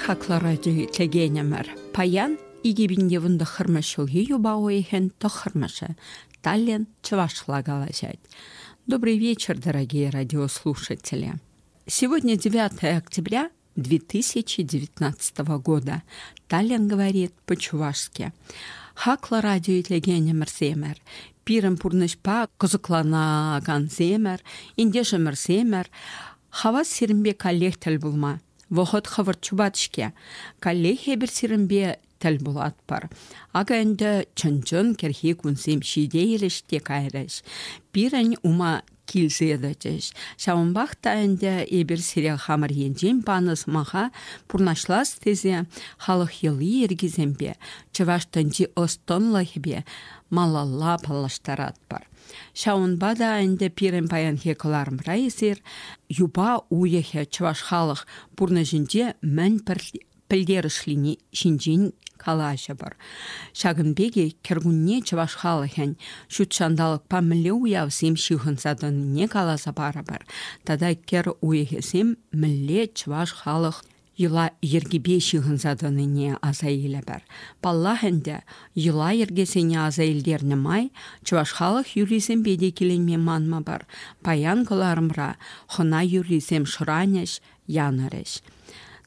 Хаклӑ радио итлекенӗмӗр! Паян 2019 ҫулхи юпа уйӑхӗн тӑххӑрмӗшӗ. Таллин чӑвашла калаҫать. Добрый вечер, дорогие радиослушатели! Сегодня 9 октября 2019 года. Таллин говорит по-чувашски. Хаклӑ радио итлекенӗмӗрсемӗр, пирӗн пурнӑҫпа кӑсӑкланакансемӗр, ентешӗмӗрсемӗр, хавас сирӗнпе каллех тӗл пулма. Вӑхӑт хӑвӑрт чупать-ҫке. Каллех эпир сирӗнпе тӗл пулатпӑр. Акӑ ӗнтӗ чӑн-чӑн кӗрхи кунсем ҫитейрӗҫ те кайрӗҫ. Пирӗн ума килсе тӑчӗҫ. Ҫавӑнпах та ӗнтӗ эпир сире хамӑр енчен панӑ сӑмаха пурнӑҫлас тесе халӑх йӑли-йӗркисемпе, чӑваш тӗнчи ӑс-тӑнлӑхӗпе малалла паллаштаратпӑр. Ҫавӑнпа та ӗнтӗ пирӗн паянхи кӑларӑмра эсир юпа уйӑхӗ чӑваш халӑх пурнӑҫӗнче мӗн пӗлтерӗшлини ҫинчен калаҫӑпӑр. Ҫакӑн пекех кӗркунне чӑваш халӑхӗн ҫут ҫанталӑкпа мӗнле уявсем ҫыхӑнса тӑнине каласа парӑпӑр тата кӗр уйӑхӗсем мӗнле чӑваш халӑх йӑла-йӗркипе ҫыхӑнса тӑнине аса илӗпӗр. Паллах ӗнтӗ, йӑла-йӗркесене аса илтернӗ май чӑваш халӑх юррисемпе те киленме манмӑпӑр. Паян кӑларӑмра хӑна юррисем шӑранӗҫ, янӑрӗҫ.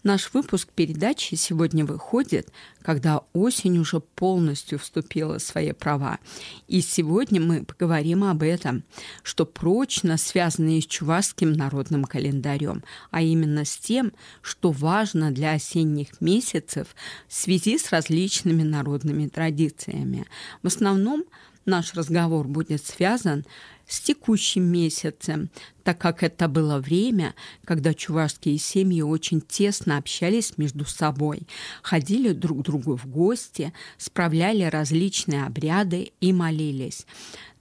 Наш выпуск передачи сегодня выходит, когда осень уже полностью вступила в свои права. И сегодня мы поговорим об этом, что прочно связано с чувашским народным календарем, а именно с тем, что важно для осенних месяцев в связи с различными народными традициями. В основном наш разговор будет связан с текущим месяцем, так как это было время, когда чувашские семьи очень тесно общались между собой, ходили друг к другу в гости, справляли различные обряды и молились.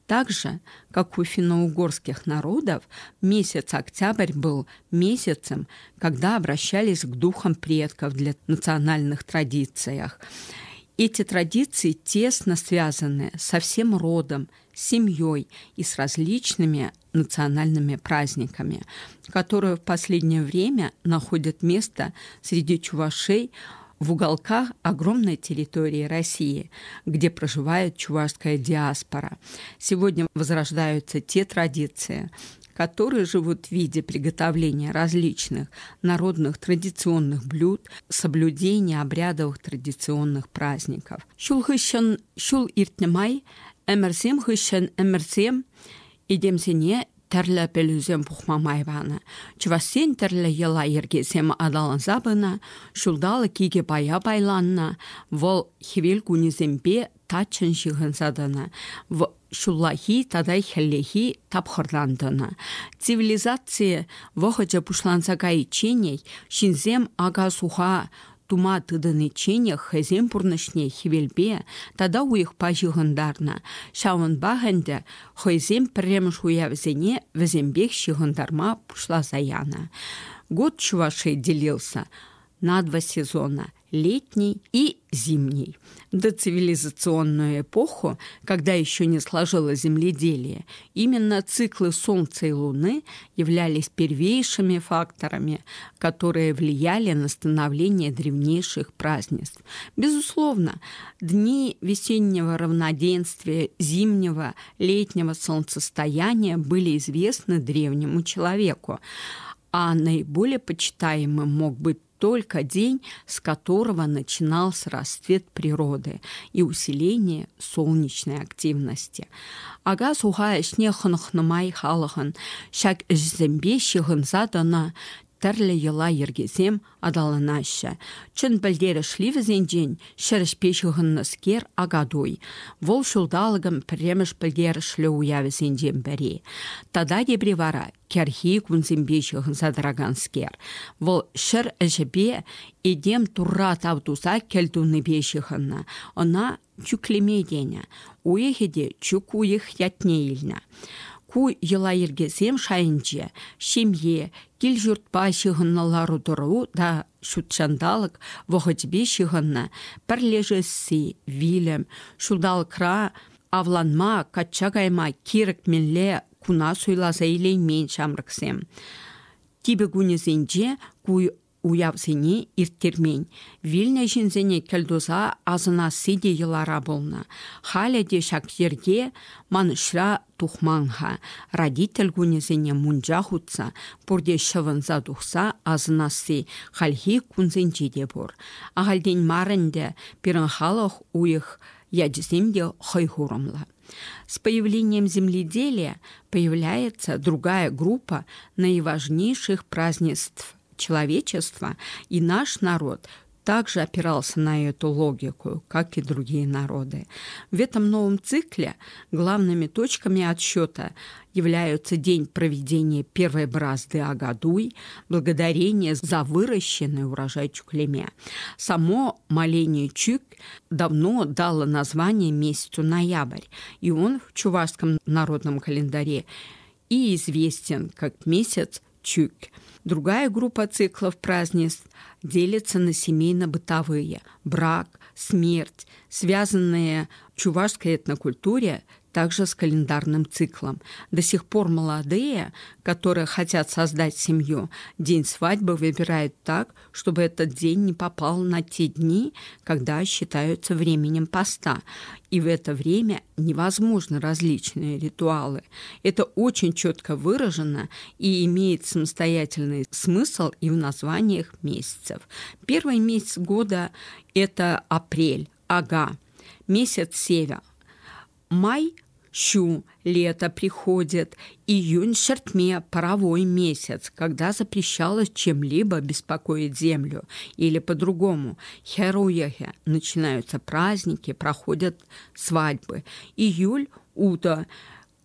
Так же, как у финно-угорских народов, месяц октябрь был месяцем, когда обращались к духам предков для национальных традициях. Эти традиции тесно связаны со всем родом, семьей и с различными национальными праздниками, которые в последнее время находят место среди чувашей в уголках огромной территории России, где проживает чувашская диаспора. Сегодня возрождаются те традиции, которые живут в виде приготовления различных народных традиционных блюд, соблюдения обрядовых традиционных праздников. Ҫул хыҫҫӑн ҫул иртнӗ май, ӗмӗрсем хыҫҫӑн ӗмӗрсем этемсене тӗрлӗ пӗлӳсем пухма май панӑ. Чӑвашсен тӗрлӗ йӑла-йӗркесем аталанса пынӑ, ҫулталӑк икӗ пая пайланнӑ, вӑл хӗвел кунӗсемпе таччӑн ҫыхӑнса тӑнӑ, ҫуллахи тата хӗллехи тапхӑртан тӑнӑ. Цивилизаци вӑхӑчӗ пуҫланса кайичченех ҫынсем ака-суха тума тытӑничченех хӑйсен пурнӑҫне хӗвелпе тата уйӑхпа ҫыхӑнтарнӑ. Ҫавӑнпах ӗнтӗ хӑйсен пӗрремӗш уявӗсене вӗсемпех ҫыхӑнтарма пуҫласа янӑ. Год Чувашии делился на два сезона – летний и зимний. Доцивилизационную эпоху, когда еще не сложилось земледелие, именно циклы Солнца и Луны являлись первейшими факторами, которые влияли на становление древнейших празднеств. Безусловно, дни весеннего равноденствия, зимнего, летнего солнцестояния были известны древнему человеку, а наиболее почитаемым мог быть только день, с которого начинался расцвет природы и усиление солнечной активности. Ака-суха ӗҫне хӑнӑхнӑ май халӑхӑн ҫак ӗҫсемпе ҫыхӑнса тӑнӑ тӗрлӗ йӑла-йӗркесем аталанаҫҫӗ. Чӑн пӗлтерӗшли вӗсенчен ҫӗрӗҫпе ҫыхӑннӑскер Акатуй. Вӑл ҫулталӑкӑн пӗрремӗш пӗлтерӗшлӗ уявӗсенчен пӗри. Тата тепри вара кӗрхи кунсемпе ҫыхӑнса тӑраканскер. Вӑл ҫӗр ӗҫӗпе этем Турра тав туса кӗл тунипе ҫыхӑннӑ. Ӑна чӳклеме тенӗ. Уйӑхӗ те чӳк уйӑх ятне илнӗ. Ку йӑла-йӗркесем шайӗнче ҫемье, кил-ҫуртпа ҫыхӑннӑ лару-тӑру та ҫутҫанталӑк вӑхӑчӗпе ҫыхӑннӑ пӗрлешесси, вилӗм, ҫулталӑкра авланма, качча кайма кирек мӗнле куна суйласа илеймен ҫамрӑксем. Типӗ кунӗсенче ку уявсене ирттермен. Вилнӗ ҫынсене кӗлтуса асӑнасси те йӑлара пулнӑ. Халӗ те ҫак йӗрке манӑҫра тухман-ха. Родитель кунӗсене мунча хутса, пурте ҫӑвӑнса тухса асӑнасси хальхи кунсенче те пур. Ахальтен мар ӗнтӗ пирӗн халӑх уйӑх ячӗсем те хӑй хурӑмлӑ. С появлением земледелия появляется другая группа наиважнейших празднеств человечества, и наш народ также опирался на эту логику, как и другие народы. В этом новом цикле главными точками отсчета являются день проведения первой бразды Агадуй, благодарение за выращенный урожай Чуклеме. Само моление Чук давно дало название месяцу ноябрь, и он в чувашском народном календаре и известен как месяц Чук. Другая группа циклов празднеств делится на семейно-бытовые – брак, смерть, связанные в чувашской этнокультуре также с календарным циклом. До сих пор молодые, которые хотят создать семью, день свадьбы выбирают так, чтобы этот день не попал на те дни, когда считаются временем поста. И в это время невозможны различные ритуалы. Это очень четко выражено и имеет самостоятельный смысл и в названиях месяцев. Первый месяц года – это апрель, ага, месяц север. Май Щу, лето приходит, июнь шертме, паровой месяц, когда запрещалось чем-либо беспокоить землю, или по-другому, херуехе, начинаются праздники, проходят свадьбы. Июль – уто,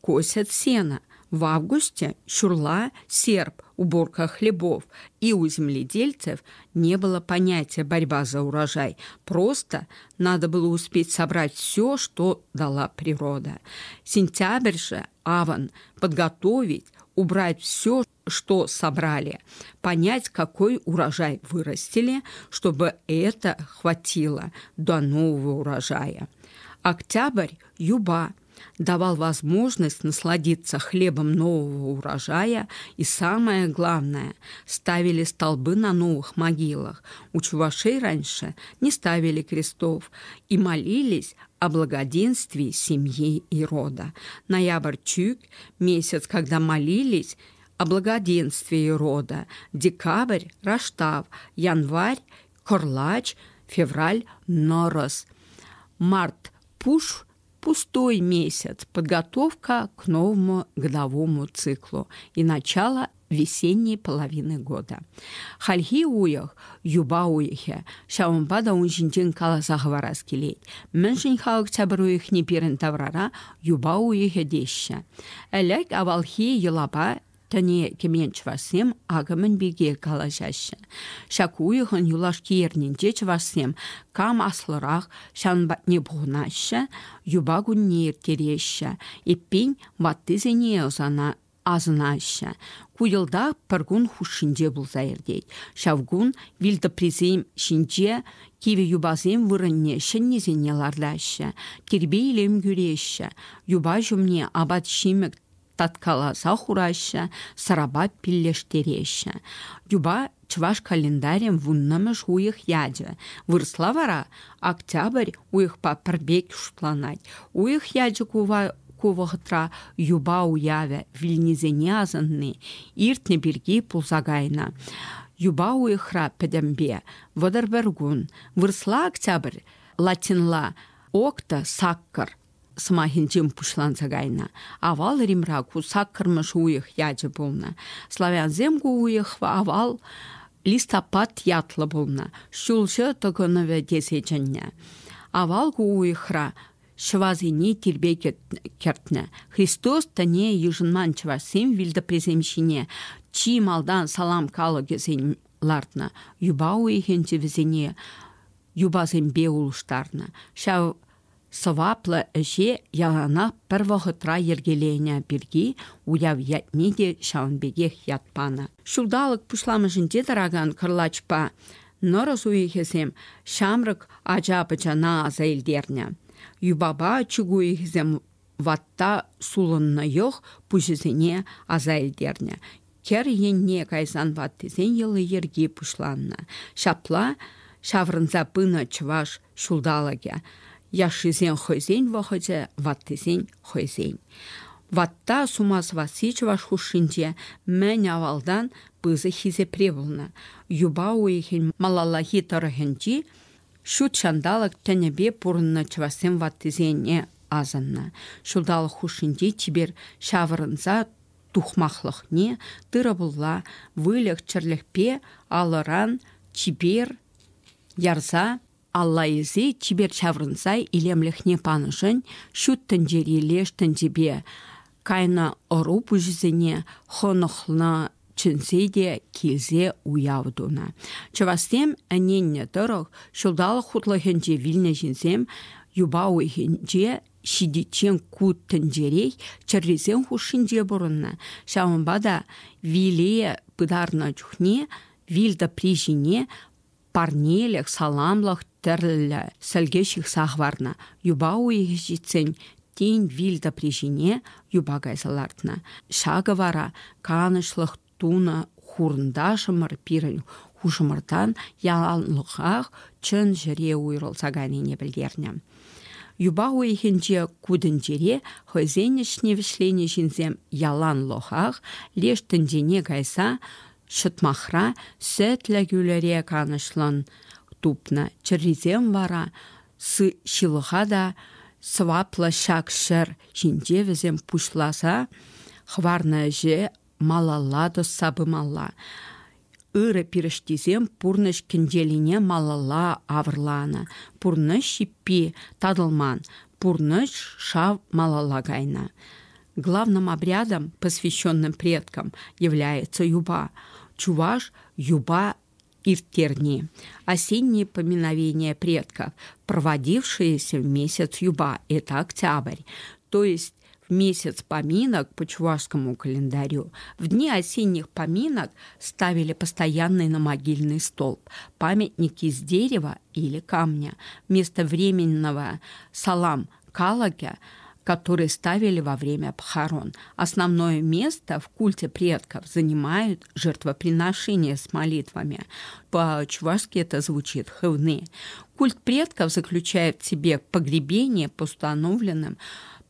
косят сено. В августе ҫурла, серп, уборка хлебов. И у земледельцев не было понятия борьба за урожай. Просто надо было успеть собрать все, что дала природа. Сентябрь же, аван, подготовить, убрать все, что собрали, понять, какой урожай вырастили, чтобы это хватило до нового урожая. Октябрь – юба, давал возможность насладиться хлебом нового урожая и, самое главное, ставили столбы на новых могилах. У чувашей раньше не ставили крестов и молились о благоденствии семьи и рода. Ноябрь чӳк – месяц, когда молились о благоденствии рода. Декабрь – раштав, январь – кӑрлач, февраль – нӑрӑс. Март – пуш – пустой месяц, подготовка к новому годовому циклу и начало весенней половины года. Хальхи уйӑх юпа уйӑхӗ. Ҫавӑнпа та ун ҫинчен каласа хӑварас килет. Мӗншӗн-ха октябрь уйӑхне пирӗн таврара юпа уйӑхӗ теҫҫӗ? Ӗлӗк авалхи йӑлапа тӗне кӗмен чӑвашсем акӑ мӗн пирки калаҫаҫҫӗ. Ҫак уйӑхӑн юлашки эрнинче чӑвашсем кам аслӑрах ҫавӑн патне пухӑнаҫҫӗ, юпа кунне ирттереҫҫӗ. Эппин, ваттисене ӑсана асӑнаҫҫӗ. Ку йӑлтах пӗр кун хушшинче пулса иртет. Ҫав кун вилтӑприсем ҫинче кивӗ юпасем вырӑнне ҫӗннисене лартаҫҫӗ, тирпей-илем кӳреҫҫӗ. Юпа ҫумне апат-ҫимӗк таткаласа хураҫҫӗ, сӑрапа пиллештереҫҫӗ. Юпа чӑваш календарӗн вуннӑмӗш уйӑх ячӗ. Вырӑсла вара октябрь уйӑхпа пӗр пек шутланать. Уйӑх ячӗ ку вӑхӑтра юпа уявӗ вилнисене асӑнни иртнӗ пирки пулса кайнӑ. Юпа уйӑхра пӗтӗмпе 31 кун. Вырӑсла октябрь латинла окта саккӑр сӑмахӗнчен пуҫланса кайнӑ. Авал Римра ку саккӑрмӗш уйӑх ячӗ пулнӑ. Славянсем ку уйӑх авал листопад ятлӑ пулнӑ, ҫулҫӑ тӑкӑнӑвӗ тесе чӗннӗ. Авал ку уйӑхра ҫӑвасене тирпей кӗртнӗ. Христос тӗне йышӑнман чӑвашсем вилтӑприсем ҫине чи малтан салам калӑкӗсем лартнӑ. Юпа уйӑхӗнче вӗсене юпасемпе улӑштарнӑ. Ҫав сӑваплӑ ӗҫе яланах пӗр вӑхӑтра йӗркеленӗ пирки уяв ятне те ҫавӑн пекех ят панӑ. Ҫулталӑк пуҫламӑшӗнче тӑракан кӑрлачпа нӑрӑс уйӑхӗсем ҫамрӑк ача-пӑчана аса илтернӗ. Юпапа чӳк уйӑхӗсем ватта сулӑннӑ йӑх пуҫӗсене аса илтернӗ. Кӗр енне кайсан ваттисен йӑли-йӗрки пуҫланнӑ. Ҫапла ҫаврӑнса пынӑ чӑваш ҫулталӑкӗ. Яшшисен хӑйсен вӑхӑчӗ, ваттисен хӑйсен. Ватта сума сӑвасси чӑваш хушшинче мӗн авалтан пысӑк хисепре пулнӑ. Юпа уйӑхӗн малаллахи тӑрӑхӗнчи ҫут ҫанталӑк тӗнӗпе пурӑннӑ чӑвашсем ваттисене асӑннӑ. Ҫулталӑк хушшинче чипер ҫаврӑнса тухмахлӑхне тырӑ-пулла, выльӑх-чӗрлӗхпе алӑран чипер ярса алла илсе чипер ҫаврӑнса илемлӗхне панӑшӑн ҫут тӗнчери леш тӗнчепе кайнӑ ӑру пуҫӗсене хӑнӑхнӑ чӗнсе те килсе уяв тунӑ. Чӑвашсем ӗненнӗ тӑрӑх ҫулталӑк хутлӑхӗнче вилнӗ ҫынсем юпа уйӑхӗнче ҫитиччен ку тӗнчерех чӗррисен хушшинче пурӑннӑ. Ҫавӑнпа та виле пытарнӑ чухне вил тӑпри ҫине парнелӗх, саламлӑх тӗрлӗ сӗлке ҫыхса хӑварнӑ. Юпа уйӑхӗ ҫитсен тин вил тӑпри ҫине юпа кайса лартнӑ. Ҫакӑ вара канӑҫлӑх тунӑ хурӑнташӑмӑр пирӗн хушӑмӑртан яланлӑхах чӑн ҫӗре уйрӑлса кайнине пӗлтернӗ. Юпа уйӑхӗнче ку тӗнчере хӑйсен ӗҫне вӗҫленӗ ҫынсем яланлӑхах леш тӗнчене кайса ҫӑтмахра сӗтлӗ кӳлӗре канӑҫлӑн тупнӑ. Чӗррисем вара ҫылӑха та сӑваплӑ ҫак ҫӗр ҫинче вӗсем пуҫласа хӑварнӑ ӗҫе малалла тӑсса пымалла. Ырӑ пирӗштисем пурнӑҫ кӗнчелине малалла авӑрланӑ. Пурнӑҫ ҫиппи татӑлман, пурнӑҫ шав малалла кайнӑ. Главным обрядом, посвященным предкам, является юпа. Чуваш юпа ирттерни. Осеннее поминовение предков, проводившееся в месяц юба, это октябрь, то есть в месяц поминок по чувашскому календарю. В дни осенних поминок ставили постоянный на могильный столб памятники из дерева или камня. Вместо временного салам калагя которые ставили во время похорон. Основное место в культе предков занимают жертвоприношения с молитвами. По-чувашски это звучит хывны. Культ предков заключает в себе погребение по установленным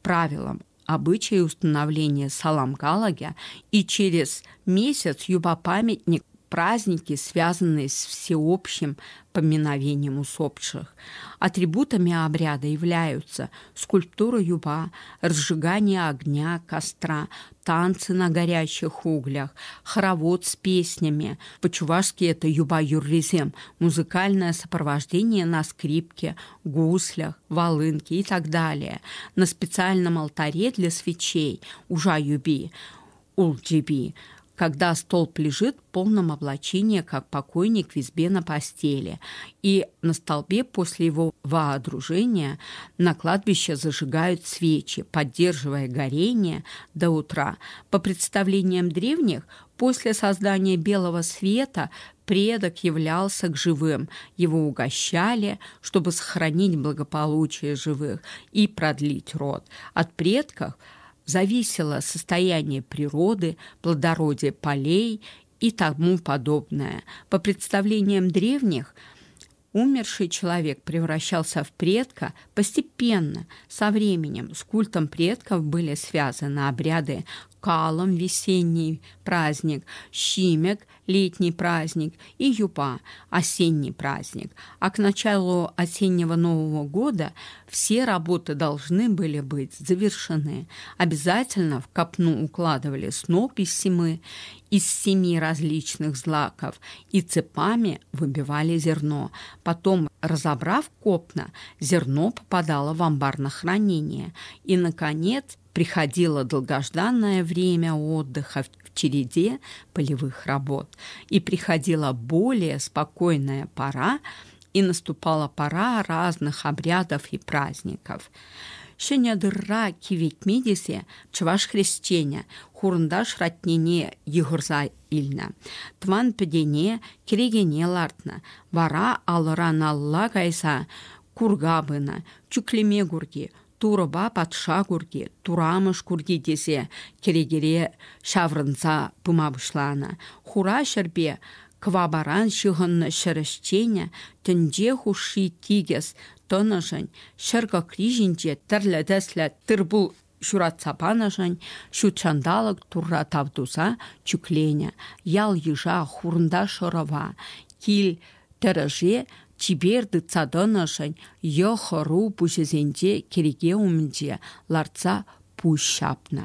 правилам обычаи установления салам-калагя и через месяц юба-памятник праздники, связанные с всеобщим поминовением усопших. Атрибутами обряда являются скульптура юба, разжигание огня, костра, танцы на горящих углях, хоровод с песнями. По-чувашски это юба-юрризем, музыкальное сопровождение на скрипке, гуслях, волынке и так далее. На специальном алтаре для свечей ужа-юби, улджиби, когда столб лежит в полном облачении, как покойник в избе на постели. И на столбе после его вооружения на кладбище зажигают свечи, поддерживая горение до утра. По представлениям древних, после создания белого света предок являлся к живым. Его угощали, чтобы сохранить благополучие живых и продлить род. От предков – зависело состояние природы, плодородие полей и тому подобное. По представлениям древних, умерший человек превращался в предка постепенно, со временем. С культом предков были связаны обряды калом весенний праздник, щимек летний праздник и юпа осенний праздник. А к началу осеннего Нового года все работы должны были быть завершены. Обязательно в копну укладывали сноп из семы, из семи различных злаков и цепами выбивали зерно. Потом, разобрав копна, зерно попадало в амбар на хранение. И, наконец, приходило долгожданное время отдыха в череде полевых работ. И приходила более спокойная пора, и наступала пора разных обрядов и праздников. Ҫӗнӗ тырра киветме тесе чӑваш хресченӗ хурӑнташ ратнене йыхӑрса илнӗ. Тӑван пӗтене кӗрекене лартнӑ, вара алӑран алла кайса курка пынӑ, чӳклеме курки, Турӑпа патша курки, турамӑш курки тесе кӗрекере ҫаврӑнса пыма пуҫланӑ. Хура ҫӗрпе кӑвапаран ҫыхӑннӑ ҫӗр ӗҫченӗ тӗнче хушши тикӗс тӑнӑшӑн ҫӗр кӑкри ҫинче тӗрлӗ тӗслӗ тыр-пул ҫуратса панӑшӑн ҫут ҫанталӑк турра тав туса чӳкленӗ, ял-йыша, хурӑнташ-ӑрӑва, кил тӗрӗше чипер тытса тӑнӑшӑн йӑх-ӑру пуҫӗсенче кӗреке умӗнче лартса пуҫ ҫапнӑ.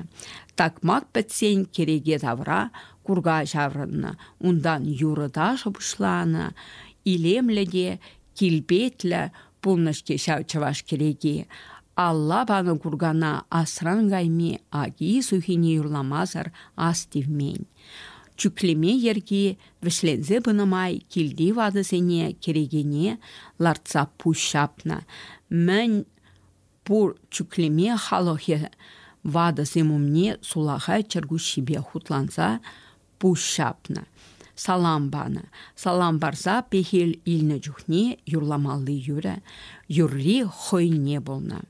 Такмак пӗтсен кӗреке тавра курка ҫаврӑннӑ, унтан юрӑ-ташӑ пуҫланӑ. Илемлӗ те килпетлӗ пулнӑ-ҫке ҫав чӑваш кӗреки. Алла панӑ куркана асран кайми аки-сухине юрламасӑр ас тивмен. Чӳклеме йӗрки вӗҫленсе пынӑ май килти ватӑсене кӗрекене лартса пуҫ ҫапнӑ. Мӗн пур чӳклеме халӑхӗ ватӑсем умне сулахай чӗркуҫҫипе хутланса пуҫ ҫапнӑ, салам панӑ. Салам парса пехил илнӗ чухне юрламалли юрӑ юрри хӑйне пулнӑ.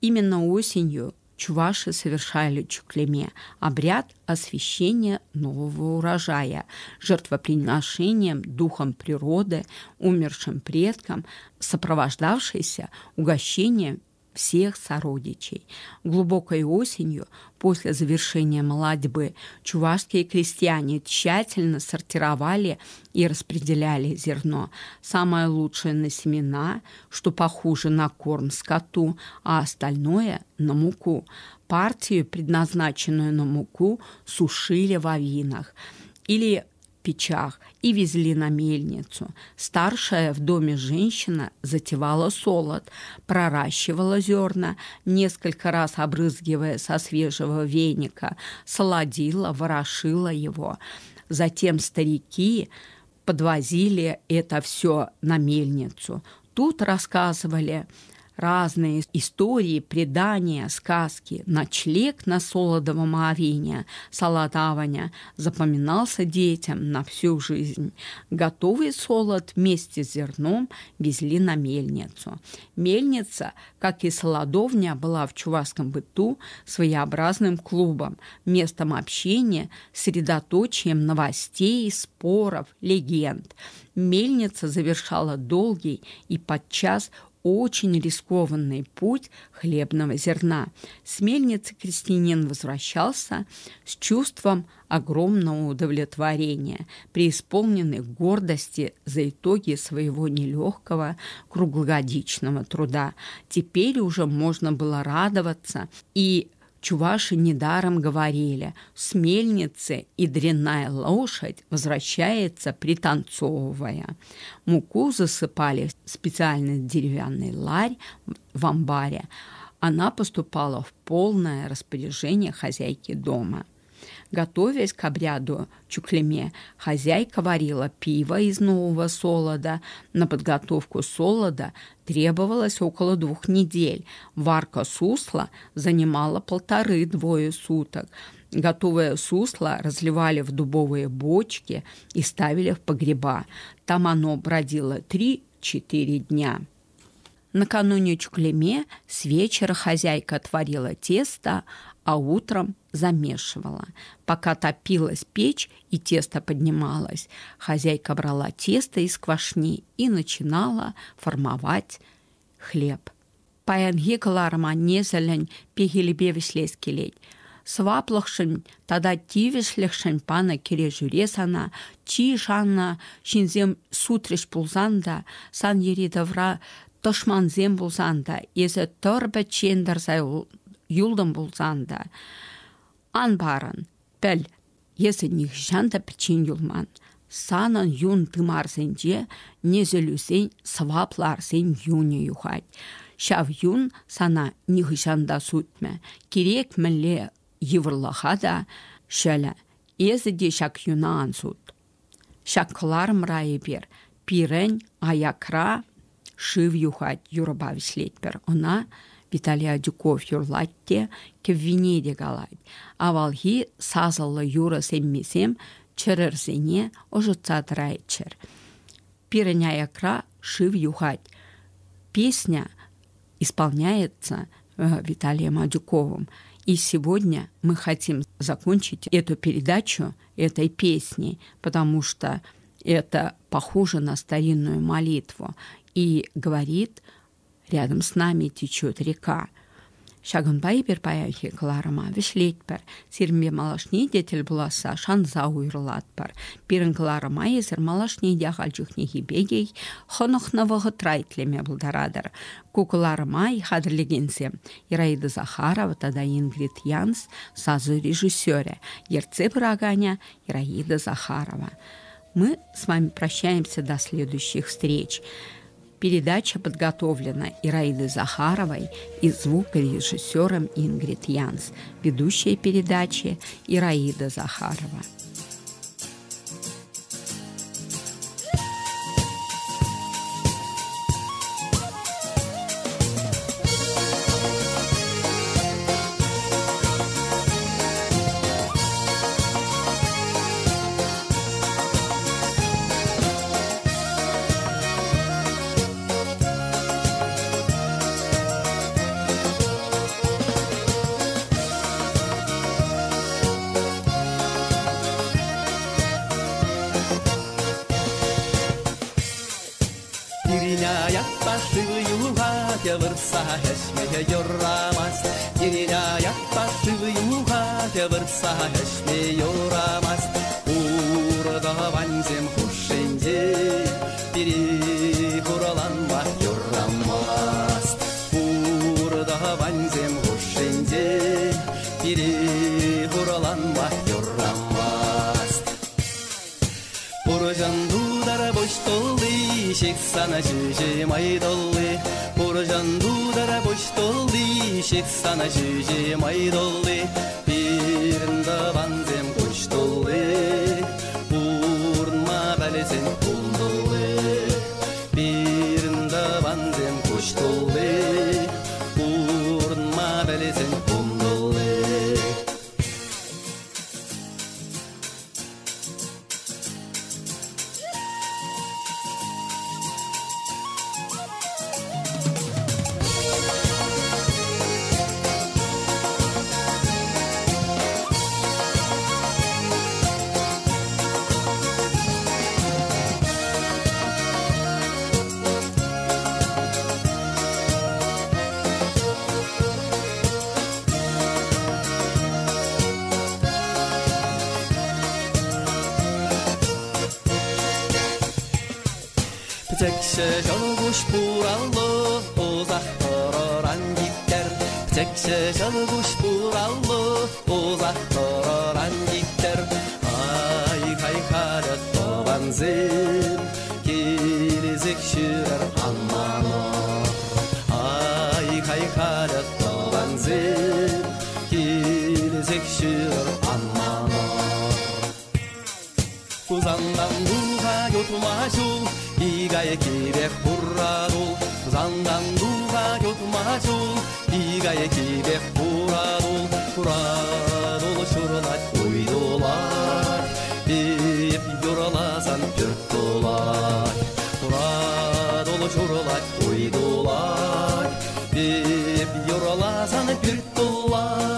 Именно осенью чуваши совершали чӳклеме обряд освящения нового урожая, жертвоприношением духом природы, умершим предкам, сопровождавшийся угощением всех сородичей. Глубокой осенью, после завершения молодьбы, чувашские крестьяне тщательно сортировали и распределяли зерно. Самое лучшее на семена, что похуже на корм скоту, а остальное на муку. Партию, предназначенную на муку, сушили в авинах или печах и везли на мельницу. Старшая в доме женщина затевала солод, проращивала зерна, несколько раз обрызгивая со свежего веника, солодила, ворошила его. Затем старики подвозили это все на мельницу. Тут рассказывали разные истории, предания, сказки. Ночлег на солодовом авине, салатаваня, запоминался детям на всю жизнь. Готовый солод вместе с зерном везли на мельницу. Мельница, как и солодовня, была в чувашском быту своеобразным клубом, местом общения, средоточием новостей, споров, легенд. Мельница завершала долгий и подчас очень рискованный путь хлебного зерна. С мельницы крестьянин возвращался с чувством огромного удовлетворения, преисполненный гордости за итоги своего нелегкого круглогодичного труда. Теперь уже можно было радоваться и Чуваши недаром говорили: с мельницы и дрянная лошадь возвращается, пританцовывая. Муку засыпали в специальный деревянный ларь в амбаре. Она поступала в полное распоряжение хозяйки дома. Готовясь к обряду чуклеме, хозяйка варила пиво из нового солода. На подготовку солода требовалось около 2 недель. Варка сусла занимала полторы-двое суток. Готовое сусло разливали в дубовые бочки и ставили в погреба. Там оно бродило 3-4 дня. Накануне чуклеме с вечера хозяйка творила тесто, а утром замешивала. Пока топилась печь и тесто поднималось, хозяйка брала тесто из квашни и начинала формовать хлеб. Паянхи кӑларӑма несӗлӗн пехилӗпе вӗҫлес килет. Сӑваплӑхшӑн тата тивӗҫлӗхшӗн панӑ кӗрешӳре сана чи шаннӑ ҫынсем сутрӗҫ пулсан та, сан йӗри-тавра тӑшмансем пулсан та, эсӗ тӑр пӗччен тӑрса юлтӑн пулсан та, ан парӑн, пӗл, эсӗ нихӑҫан та пӗччен юлман. Санӑн юн тымарсенче несӗлӳсен сӑваплӑ арсен юнӗ юхать. Ҫав юн сана нихӑҫан та сутмӗ. Кирек мӗнле йывӑрлӑха та ҫӑлӗ. Эсӗ те ҫак юна ан сут. Ҫак кӑларӑмра эпир пирӗн аякра шыв юхать юрӑпа вӗҫлетпӗр. Ӑна Виталий Адюков юрлать те, кӗввине те калать. Авалхи сасӑллӑ юрӑ сӗммисем чӗрӗрсене ӑшӑтса тӑрайччӑр. Пирӗн аякра шыв юхать. Песня исполняется Виталием Адюковым. И сегодня мы хотим закончить эту передачу этой песней, потому что это похоже на старинную молитву. И говорит, рядом с нами течет река. Ҫакӑнпа эпир паянхи кӑларӑма вӗҫлетпӗр. Сирӗнпе малашне те тӗл пуласса шанса уйрӑлатпӑр. Пирӗн кӑларӑма эсир малашне те ахаль чухнехи пекех хӑнӑхнӑ вӑхӑтра итлеме пултаратӑр. Ку кӑларӑма хатӗрлекенсем Ираида Захарова тата Ингрид Янс сасӑ режиссерӗ, ертсе пыраканӗ Ираида Захарова. Мы с вами прощаемся до следующих встреч. Передача подготовлена Ираидой Захаровой и звукорежиссером Ингрид Янс. Ведущая передачи Ираида Захарова. Пирӗн аякпа шыв юхать, выртса ӗҫме юрамасть. Пирӗн аякпа шыв юхать, выртса ӗҫме юрамасть. Уртӑвансем хушшинче пире хураланма юрамасть. Уртӑвансем хушшинче пире хураланма юрамасть. Пурҫан тутар пуҫ тулли, ҫыхсана ҫӳҫе май тулли. Пурҫан тутар пуҫ тулли, ҫыхсана ҫӳҫе май тулли. Пирӗн тӑвансем куҫ тулли, пурӑнма пӗлсен кун тулли. Пирӗн тӑвансем куҫ тулли, пурӑнма пӗлсен кун тулли. Пӗчӗкҫӗ ҫӑлкуҫ пураллӑ, ӑсах тӑрӑран киттер. Пӗчӗкҫӗ ҫӑлкуҫ пураллӑ, ӑсах тӑрӑран киттер. Ай-хай халӗ тӑвансем, килсех ҫӳрӗр ан манӑр. Ай-хай халӗ тӑвансем, килсех ҫӳрӗр ан манӑр. Хусантан тухать утма ҫул, ик айккипех хура тул. Хусантан тухать утма ҫул, ик айккипех хура тул. Хура тул ҫурӑлать, уй тулать, эп юрласан пӳрт тулать. Хура тул ҫурӑлать, уй тулать, эп юрласан пӳрт тулать.